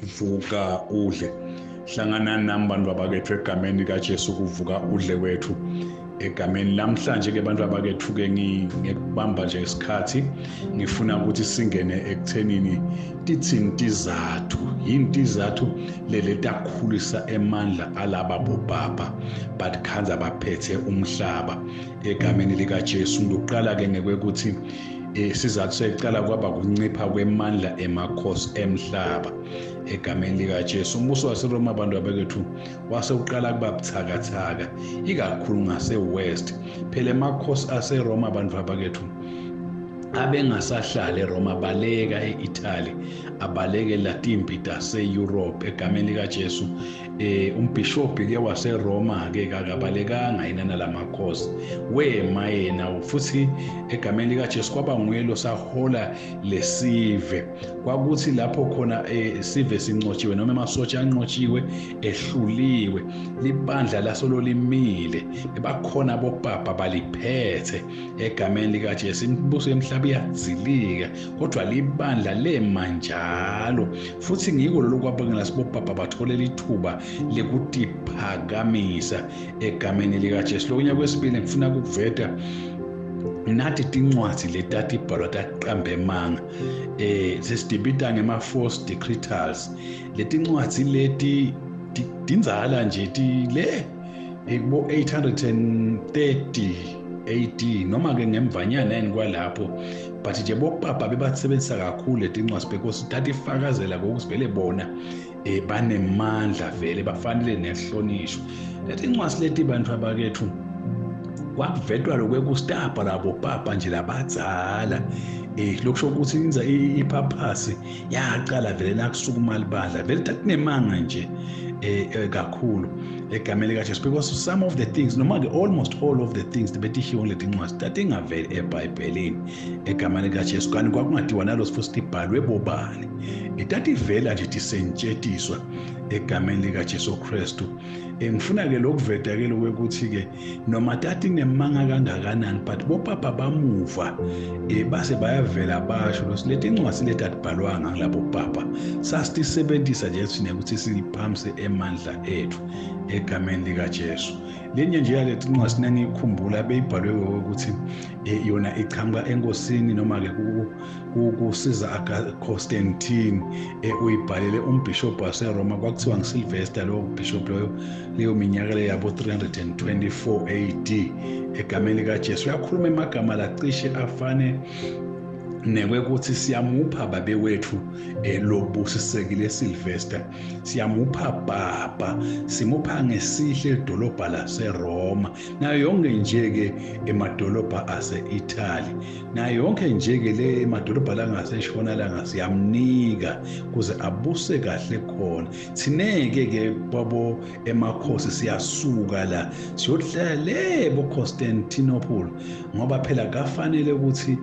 Vuka udle. Hlangana nami bantu abakethu egameni likaJesu, kuvuka udle kwethu egameni lamhlanje ke bantu abakethu ke ngikubamba nje isikhathi, ngifuna ukuthi singene ekuthenini tithini tizathu, yini tizathu leletakhulisa emandla alaba bobaba but khanza baphethe umhlaba egameni likaJesu. Ngiqala ke ngekwekuthi isizathu sekuqala kwaba kuncipha kwemandla emakhosi emhlaba egameni likaJesu. Umbuso waseRoma abantu abakethu wase uqala kuba buthakathaka ikakhulu ngase-West. Phela emakhosi aseRoma abantu abakethu abengasahlali eRoma, abaleka e-Italy, abalekela timpi tase-Europe egameni likaJesu. Umbhishobhi ke waseRoma ke kakabalekanga yena nalamakhosi, wema yena futhi egameni likaJesu kwaba nguye losahola lesive. Kwakuthi lapho khona sive sinqotshiwe noma emasotsha anqotshiwe ehluliwe, libandla lasolo limile, bakhona bopapa baliphethe egameni likaJesu. Imibuso yemhlaba iyadzilika kodwa libandla lema njalo, futhi ngiko lokhu kwabangela sibopapa bathole lithuba lekutiphakamisa egameni likaJesu. Lokunye kwesibili ngifuna ukuveta nathi tincwadi letatibhalwa taqamba emanga, sesidibita ngema-false decretals. Letincwadi leti tindzala nje le kubo 830 AD noma ke ngemvanyana yini kwalapho, but nje bopapa bebatsebenzisa kakhulu letincwadi because tatifakazela ngokuthi vele bona banemandla, vele bafanele nehlonishwa. Letincwadi leti bantu abakethu kwakuvetwa lokwekustapa labo papa nje labadzala, lokusho ukuthi inza iphaphasi yaqala vele nakusukuma libandla vele takunemanga nje kakhulu egameni likaJesu, because some of the things noma ke almost all of the things betishiwo letincwadi tatingaveli eBhayibhelini egameni likaJesu, kanti kwakungadiwa nalo futhi tibhalwe bobani, itativela nje tisentshetiswa egameni likaJesu Kristu. Ngifuna ke lokuveta ke lokuthi ke noma tatinemanga kangakanani but bopapa bamuva base bayavela basho leti incwadi letatibhalwanga ngilabo papa sasitisebenzisa nje thina ukuthi siliphamise emandla ethu egameni likaJesu. Lenye nje yaleti incwadi nengikhumbula beyibhalwe ukuthi yona iqhamuka enkosini noma ke kusiza Constantine, uyibhalele umbishop waseRoma kwakuthiwa ngiSylvester lo bishop loyo, leyo minyaka le yabo 324 AD egameni likaJesu. Uyakhuluma emagama lacishe afane nekwekuthi siyamupha babe wethu lobusisekile Sylvester, siyamupha papa, simupha ngesihle idolobha laseRoma nayo yonke nje ke emadolobha ase-Italy nayo yonke nje ke le emadolobha langaseshonalanga siyamnika kuze abuse kahle khona. Thineke ke babo emakhosi siyasuka la siyohlala le bo Constantinople, ngoba phela kafanele ukuthi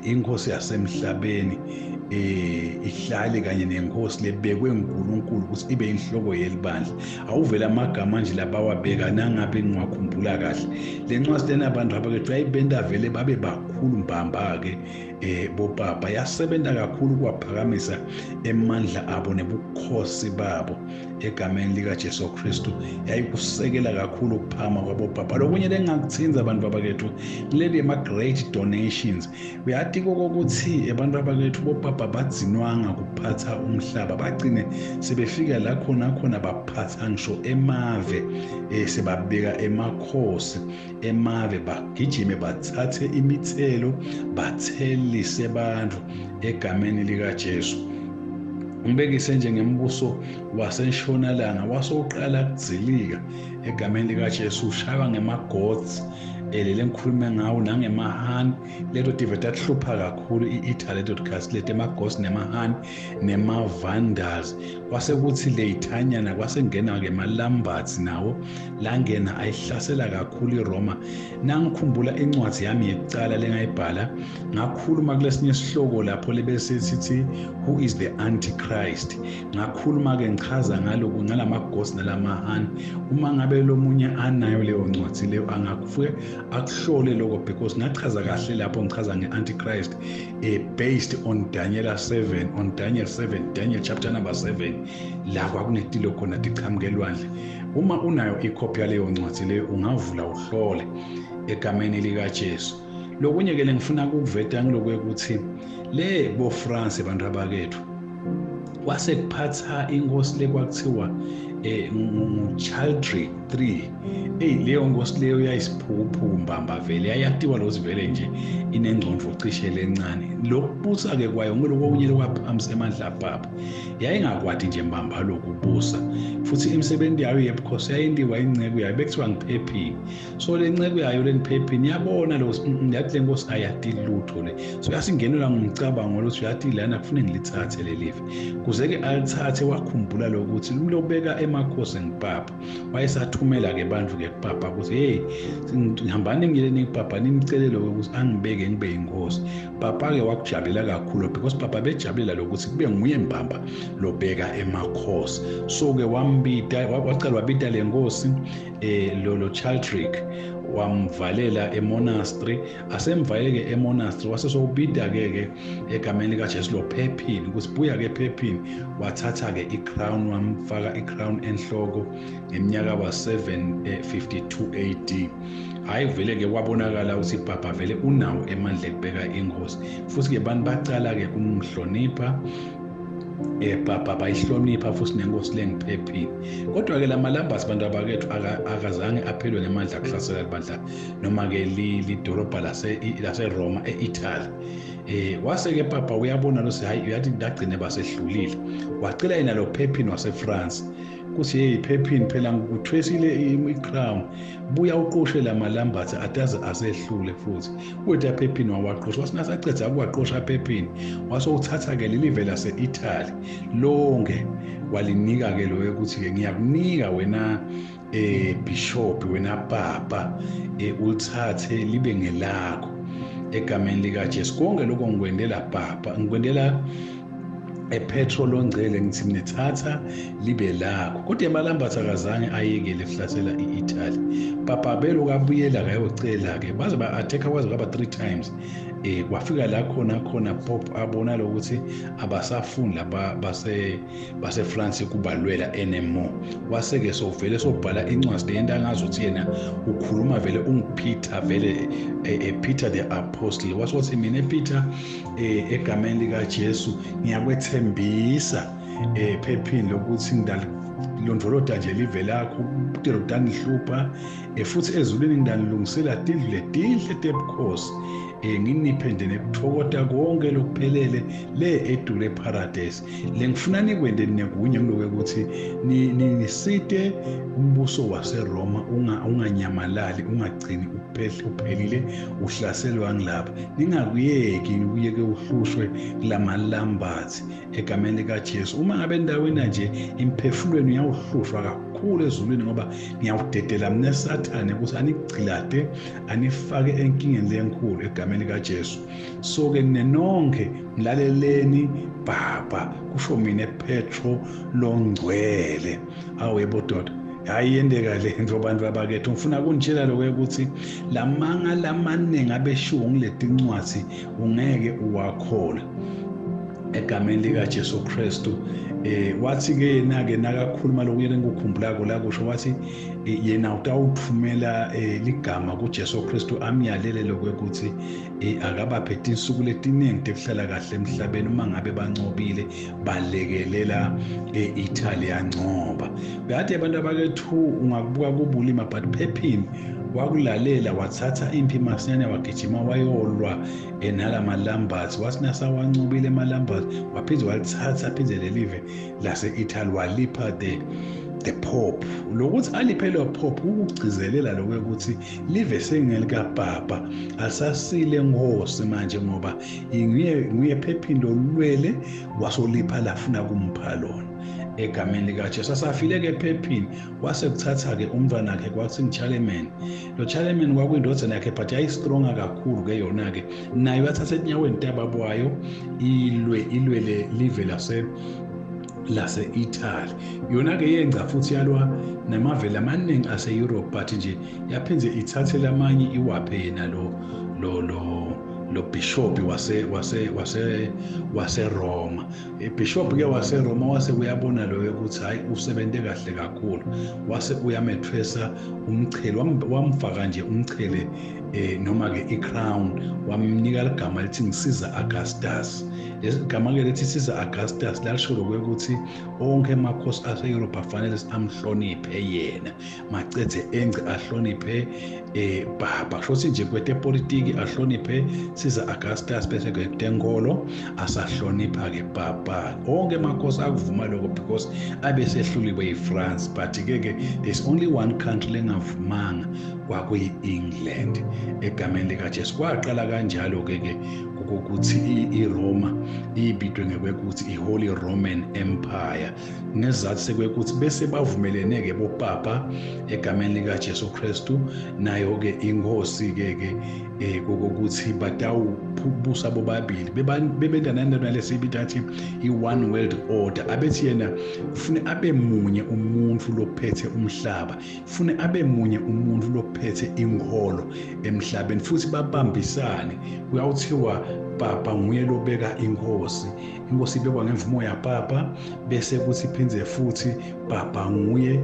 inkosi yasemhlabeni ihlale kanye nenkosi lebekwe uNkulunkulu ukuthi ibe inhloko yelibandla. Awuvela amagama nje labawabeka nangabe ngiwakhumbula kahle. Le ncwadi lena abantu abakethu ayibenda vele babe bakhulu mbamba ke bopapa, yasebenza kakhulu kwaphakamisa emandla abo nebukhosi babo egameni likaJesu Kristu. Yayikusekela kakhulu ukuphama kwabopapa. Lokunye lengakuthinza abantu abakethu leli ema great donations. Uyati kokuthi abantu abakethu bopapa badzinwanga kuphatha umhlaba, bagcine sebefika la khona khona baphatha ngisho emave, sebabeka emakhosi emave, bagijime bathathe imithelo bathelise bantu egameni likaJesu. Ngibekise nje ngembuso wasentshonalanga wasowuqala kudzilika egameni likaJesu, ushaywa ngemagods lele ngikhulume ngawo nangemahani. Leto tive tatihlupha kakhulu i-Italy leto tikhathi leti emagods nemahani nema-Vandals. Kwase kuthi leyithanyana kwasengena-ke ema-Lombards nawo langena ayihlasela kakhulu iRoma. Nangikhumbula incwadi yami yekucala lengayibhala, ngakhuluma kulesinye isihloko lapho lebese sithi who is the Antichrist. Ngakhuluma-ke ngichaza ngalokhu ngalama-gods nalamahani. Uma ngabe lo munye anayo leyo ncwadi leyo angafike akuhlole lokho, because ngachaza kahle lapho ngichaza nge-Antichrist based on Daniel 7, on Daniel 7, Daniel chapter number 7, la kwakunetilo khona tichamuke elwandle. Uma unayo ikhophi yaleyo ncwadi leyo ungavula uhlole egameni likaJesu. Lokunye ke lengifuna ukuveta ngilokho ukuthi le bo France abantu abakethu kwase kuphatha inkosi lekwakuthiwa nguChildrick 3. Leyo nkosi leyo yayisiphukuphuku mbamba vele, yayatiwa lo sivele nje inengqondo cishe lencane. Lokubusa ke kwayo ngolokunye lokwaphamisa emandla papa, yayingakwati nje mbamba lokubusa, futhi imisebenzi yayo yebukhosi yayindiwa inceku yayo bekuthiwa ngiphephini. So le nceku yayo lengiphephini yabona lo yathi le nkosi ayati lutho le, so yasingenelwa ngumcabango lo uyathi lana kufanele ngilithathe lelive. Kuze ke alithathe wakhumbula lokuthi lobeka emakhosi ngipapa, wayesathumela ke bantu ke kupapa ukuthi hey, ngihambani ngiyeleni kupapa nimcele lokho ukuthi angibeke ngibe inkosi. Papa ke wakujabulela kakhulu because papa bejabulela lokuthi kube nguye mbamba lobeka emakhosi. So ke wambita, wacala wabita le nkosi lo Childrick, wamvalela emonastery. Asemvalele ke emonastery wase sowubida ke egameni likaJesu lo Pepin, ukuthi buya ke Pepin. Wathatha ke icrown, wamfaka icrown enhloko ngeminyaka wa 752 AD. Hayi vele ke kwabonakala ukuthi papa vele unawo emandla ekubeka inkosi, futhi ke bantu bacala ke kumhlonipha papa, bayihlonipha futhi nenkosi lengiphephile. Kodwa ke lamalambasi bantu abakethu akazange aphelwe ngemandla akuhlasela libandla noma ke lidolobha lase Roma eItaly. Wase ke papa uyabona lo hayi uyathi ndagcine basehlulile, wacela yena lo Pepin waseFrance kuthi hey Pepin, phela ngikuthwesile i-crown, buya uqoshe lamalambathi ataze asehlule futhi. Wetha Pepin wawaqosha, wasinasacedza ukuwaqosha Pepin, wase uthatha ke lelive lase-Italy lonke walinika ke loyo ukuthi ke ngiyakunika wena bishop, wena papa, ulithathe libe ngelakho egameni likaJesu. Konke lokho ngikwendela papa, ngikwendela ePetro longcele, ngithi nithatha libe lakho. Kodwa emalambathi akazange ayekele kuhlasela i-Italy. Papa belo kabuyela kayocela ke, baze ba-attack kwaze kwaba 3 times. Kwafika la khona Pope abona lokuthi abasafuni laba base France kubalwela anymore. Wase ke sovele sobhala incwadi lento angazothi yena ukhuluma vele unguPeter vele, Peter the Apostle. Wasothi mina Peter, egameni likaJesu ngiyakwethembisa Pepin lokuthi ngidalondvolota nje live lakho kutelo kutanihlupha, futhi ezulwini ngidanilungisela tindlu letinhle tebukhosi, nginiphe nje nekuthokota konke lokuphelele le edule eparadise. Lengifuna nikwende nekunye ngiloko ukuthi nisite umbuso waseRoma unganyamalali, ungagcini uphelile uhlaselwa ngilapha, ningakuyeki uyeke uhlushwe kulamalambathi egameni likaJesu. Uma ngabe endaweni nje imphefumulweni uyawuhlushwa kakhulu ezulwini, ngoba ngiyawudedela mina Sathane ukuthi anigcilade anifake enkingeni lenkulu egameni likaJesu. So ke nenonke mlaleleni baba, kusho mina Petro longcwele. Awu yebo doda, hayi yendeka le nto bantu abakethu. Ngifuna kunitshela lokho ukuthi lamanga lamaningi abeshiwo ngileti ncwadi ungeke uwakhola egameni likaJesu Kristu. Wathi ke yena ke nakakhuluma lokuyena engikukhumbulako la kusho wathi yena utawuthumela ligama kuJesu Kristu amyalele lokuthi akabaphe tinsuku letiningi tekuhlala kahle emhlabeni uma ngabe bancobile balekelela eItaly yancoba. Uyathi abantu abakethu ungakubuka kubulima, but Pepin wakulalela, wathatha impi masinyane, wagijima wayolwa nalamalambathi. Wathi nasawancobile emalambathi waphinde walithatha phinde lelive lase-Italy walipha the Pope. Lokuthi aliphe lo Pope ukugcizelela lokho ukuthi live sengelikapapa, asasile nkosi manje, ngoba nguye Pepin lolwele wasolipha lafuna kumpha lona egameni likaJesu. Asafile ke Pepin, wase kuthatha ke umntwana wakhe kwathi ngiCharlemagne. Lo Charlemagne kwakuyindodana yakhe, but yayistronga kakhulu ke yona ke, nayo yathatha enyaweni tababwayo ilwe ilwele live lase lase-Italy. Yona-ke yenza futhi yalwa namaveli amaningi ase-Europe, but nje yaphinde ithathe lamanye iwaphe yena lo bishop wase Roma. Ibishop ke wase Roma wase uyabona loyo ukuthi hayi, usebenze kahle kakhulu, wase uyamethwesa umchele, wamfaka nje umchele noma ke i-crown, wamnika ligama lithi ngiSiza Augustus. Lesigama ke lethi Caesar Augustus lalisho ukuthi onke amakhosi ase-Europe afanele amhloniphe yena, macedze engce ahloniphe papa. Kusho ukuthi nje kwetepolitiki ahloniphe Caesar Augustus, bese ke tenkolo asahlonipha ke papa. Onke amakhosi akuvuma lokho because abesehluliwe yiFrance, but ke there's only one country lengavumanga, kwakuyi-England, egameni likaJesu. Kwaqala kanjalo ke ukuthi iRoma ibidwe ngekwekuthi i-Holy Roman Empire, ngesizathu sekwekuthi bese bavumelene-ke bopapa egameni likaJesu Kristu nayo-ke inkosi-ke kokuthi batawubusa bobabili, bebenda nento lesiyibita athi i-one world order. Abethi yena ufune abe munye umuntu lophethe umhlaba, fune abe munye umuntu lophethe inkholo emhlabeni, futhi babambisane. Kuyawuthiwa papa nguye lobeka inkosi, inkosi ibekwa ngemvumo yapapa, bese kuthi iphindze futhi papa nguye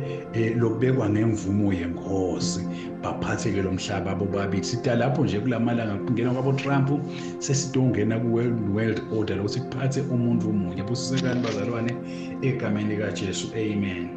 lobekwa ngemvumo yenkosi, baphatheke lo mhlaba bobabili. Sida lapho nje kulamalanga kungena kwabo Trump, sesidongena ku world order lokuthi kuphathe umuntu munye. Busisekani bazalwane egameni likaJesu, amen.